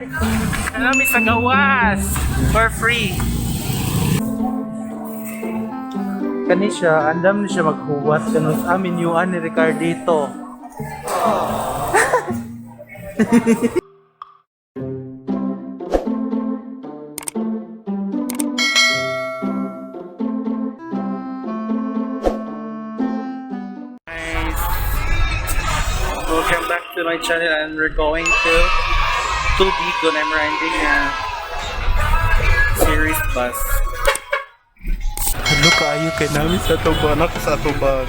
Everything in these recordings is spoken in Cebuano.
Kami sa gawas for free. Kani siya, andam ni siya maghuwas kanu sa amin yuan ni Ricardito. Guys, welcome back to my channel and we're going to Tubigon. I'm riding a series bus. Hello kaayo kay nami sa tubang, anak sa tubang.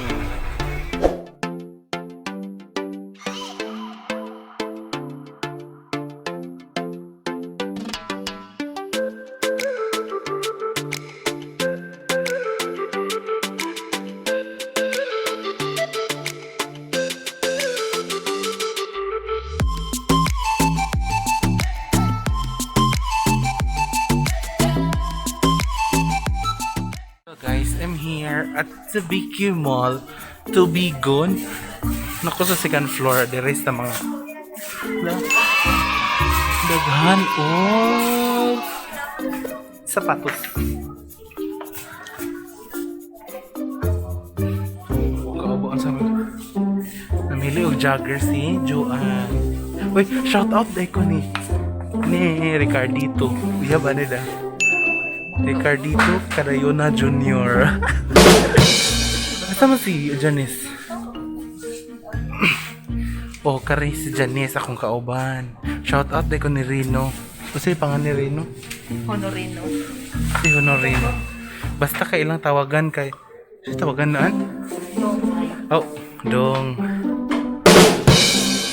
Hello guys, I'm here at the BQ Mall, Tubigon. Naku, sa second floor, there is na mga daghan oh sapatos. Kaubaan sa mga namili og jogger si Joanne. Uy, shout out dai ko ni Ricardito. Uya ba nila? Ricardito Cadayona Jr. Asa mo si Janice? Oh, kari si Janice akong kauban. Shout out ko ni Rino. Kasi pangan ni Rino? Honorino. Si Honorino. Basta kay ilang tawagan kay. Si tawagan naan? Oh, dong.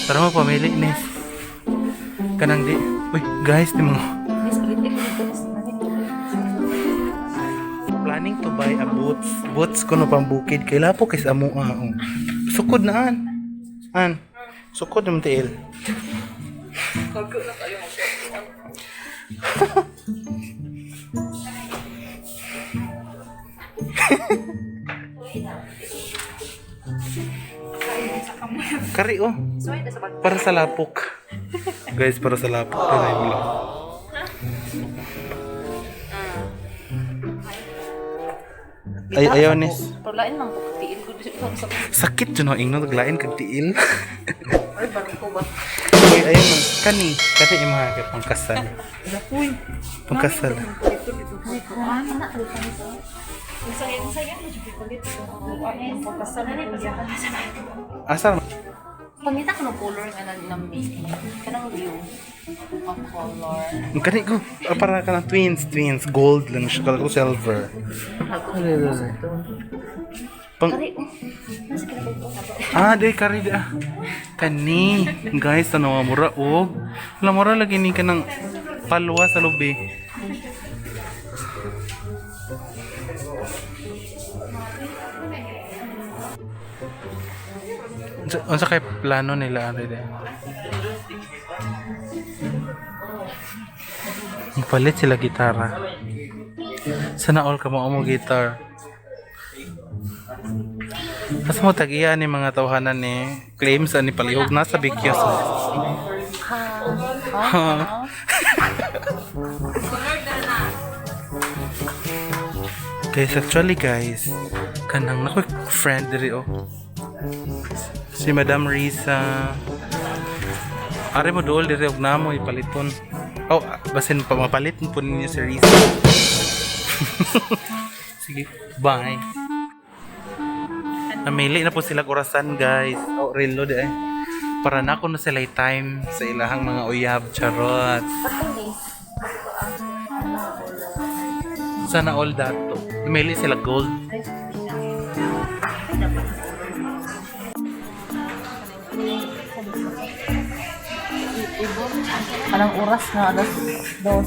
Tara mo pamili nis. Kanang di. Uy, guys, di mo. Planning to buy a boots. Boots ko no pang bukid. Kay lapo kay sa amoa. Oh. Sukod na an. An. Sukod naman tiil. Kari oh. Para sa lapok. Guys, para sa lapok. Tinay mo lang. Ay, ayaw nis. Pero lain man ko tiil ko sa Sakit yun ang ingnon. Taglain kag tiil. Ay, bago ko ba? Uy, ayaw man. Kani. Kani imaha kay pangkasal. Uy. Pangkasal. Asa? Pangita ko ng color nga nang nami. Kanang view. Ang color. Kani ko. Ah, para ka ng twins. Twins. Gold lang siya. Kala ko silver. Pang... Kari, oh. Nasa kinabog ko. Ah, di kari di ah. Kani. Guys, ano mura og. Wala mura lagi ni ka ng palwa sa lubi. Unsa kay plano nila ari di? Palit sila gitara. Sana all ka mo guitar. Asa mo tag-iya ni mga tawhanan ni claims ani palihog na sa Bikyas. Ha. Guys, actually guys, kanang nako friend diri oh. Si Madam Risa. Are mo dool diri og namo ipaliton. Oh, basin pa mapalit po ninyo si Risa. Sige, bye. Namili na po sila orasan, guys. Oh, relo di ay. Para na ko na sila time sa ilahang mga uyab, charot. Sana all that to. Namili sila gold. Anong oras na? 2:00.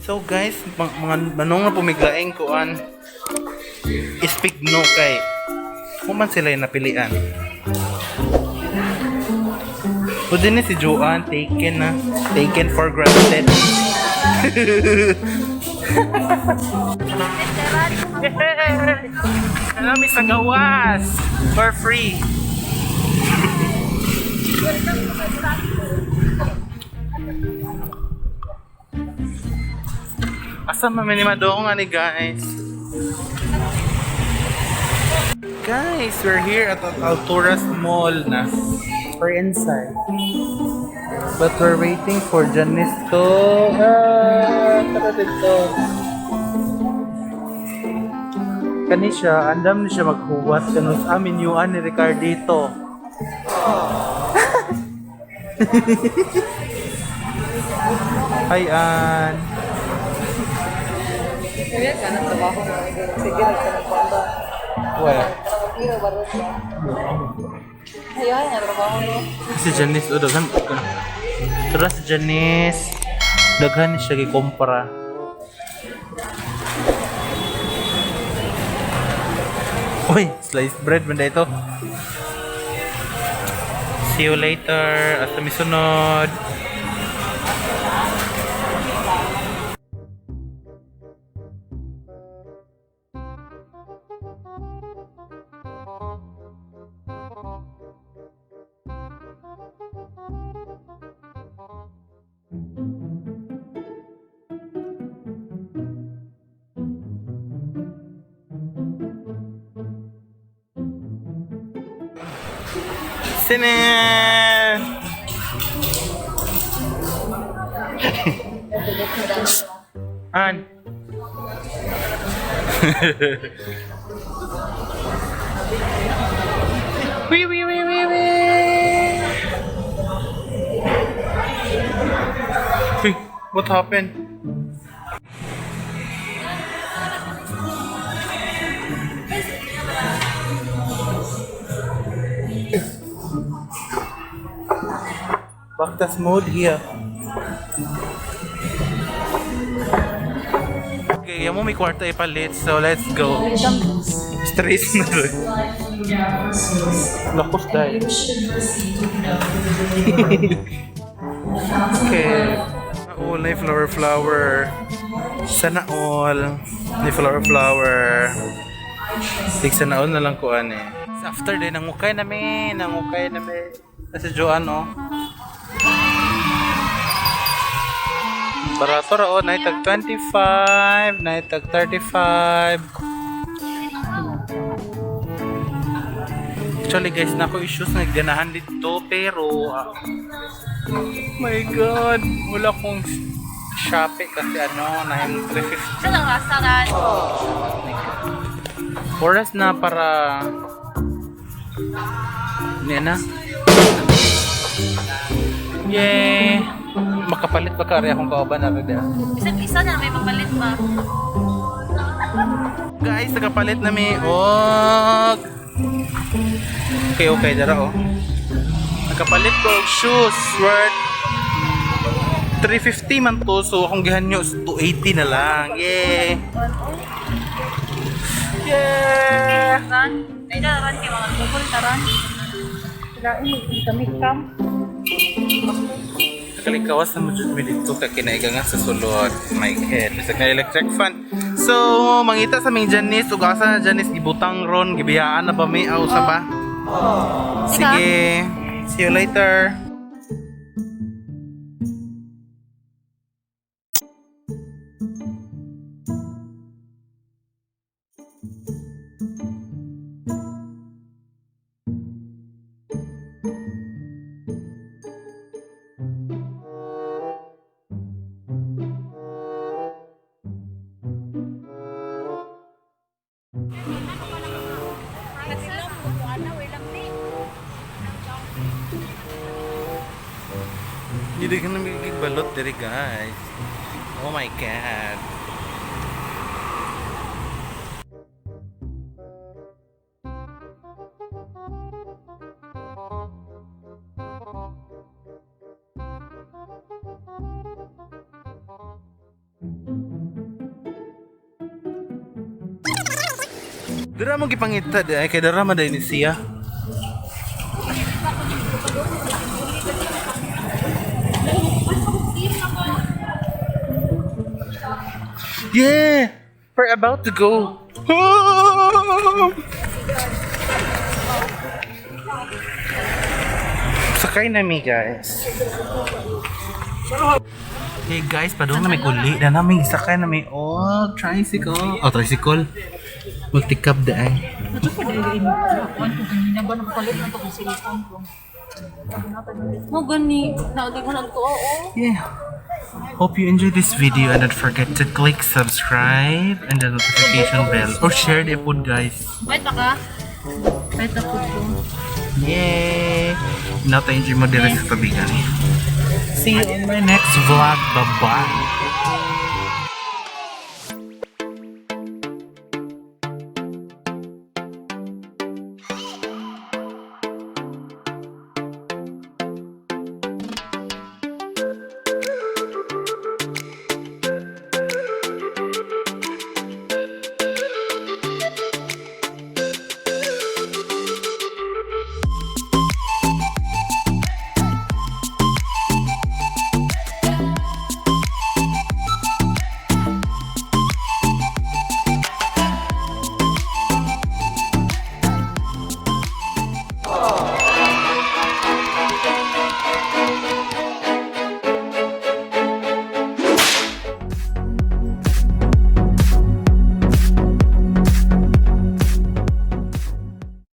So guys, mga manong na pumiglaing kuan speak no kay human sila yung napilian. Pwede ni si Joanne taken na taken for granted. Kami sa gawas for free. Asa man ni Madong ani, guys? Guys, we're here at Alturas Mall na. We're inside. But we're waiting for Janice to... Ah, tara dito. Kani siya, andam ni siya maghuwat kanus amin yuan ni Ricardito. Hi, Ann. Kaya ka ng trabaho mo. Sige, nagtanong. Wala. Pero barot ba? Ayaw nga trabaho no. Si Janice, oh, daghan. Tara si Janice. Daghan ni siya gikumpra. Uy, sliced bread man ito. See you later. At mi sunod. Sine! An. Wee wee wee wee wee. Hey, what happened? Baktas mode here. Okay, mo may kwarta ipalit, so let's go. Straight na rin. Lakos dahil. Okay. All na flower flower. Sana all. May flower flower. Tik sana all na lang ko ano eh. After din, nangukay nami, nangukay nami. Kasi Joanne, oh. Barato ra oh, naitag 25, naitag 35. Actually guys, nako issues nga ganahan dito pero my god, wala kong Shopee kasi ano, 9,350. Sa lang restaurant. Oras na para Hindi na. Yay! Makapalit ba kari akong kauban na rin. Bisag isa na may mapalit ba? Guys, nakapalit na mi. Og. Okay, okay, dara oh. Nakapalit ko og shoes worth 350 man to. So akong gihanyo is 280 na lang. Yay! Yeah! Ran. Ay ran kay mga Google taran. Sila kami kam. Nakalikawas na mo jud mi dito kay kinaiga nga sa sulod. My head. Bisag na electric fan. So, mangita sa ming Janice ug asa na Janice gibutang ron, gibiyaan na ba mi aw sa ba? Sige. See you later. Hindi ka na balot diri guys. Oh my God. Dira mo gipangita di ay kay dira man ni siya. Yeah, we're about to go. Sakay na mi, guys. Hey guys, padung na may uli na namin sakay na may old tricycle. Oh, tricycle. Magtikap da ay. Ito pa dahil mo. Kuan ko ganina ba nakapalit na to kung cellphone ko. Mo gani, naagaghan ko, oo. Yeah. Hope you enjoyed this video and don't forget to click subscribe and the notification bell or share the pod, guys. Wait pa ka. Wait na po ko. Yay! Not enjoy mo dire sa tabigan. See you on my next vlog. Bye-bye.